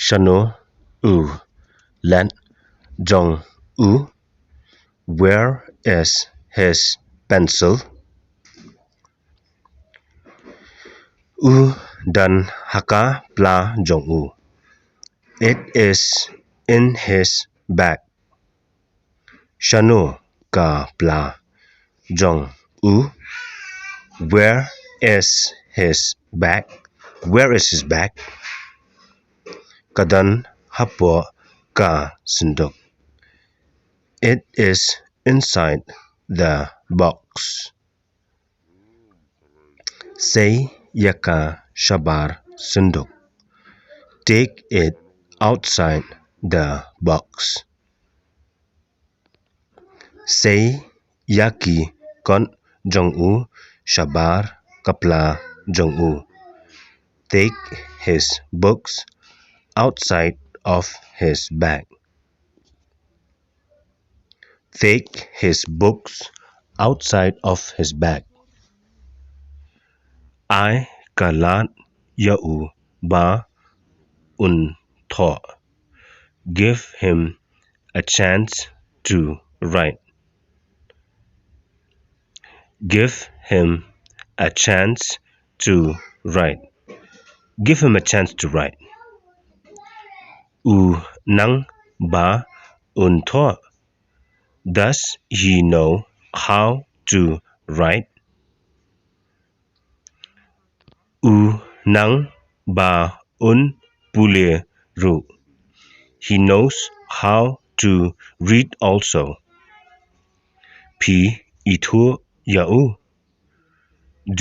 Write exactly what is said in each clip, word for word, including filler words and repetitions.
Shano u lad jong u? Where is his pencil? U don ha ka pla jong u. It is in his bag. Shano ka pla jong u? Where is his bag? Where is his bag? Ka don hapoh ka synduk. It is inside the box. Sei ïa ka shabar synduk. Take it outside the box. Sei ïa ki kot jong u shabar ka pla jong u. Take his books outside of his bag. Take his books outside of his bag. Ai ka lad ïa u ba un thoh. Give him a chance to write. Give him a chance to write. Give him a chance to write. U nang ba un thoh. Does he know how to write? U nang ba un pule ruh. He knows how to read also. Phi ithuh ïa u?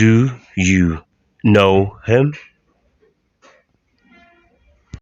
Do you know him?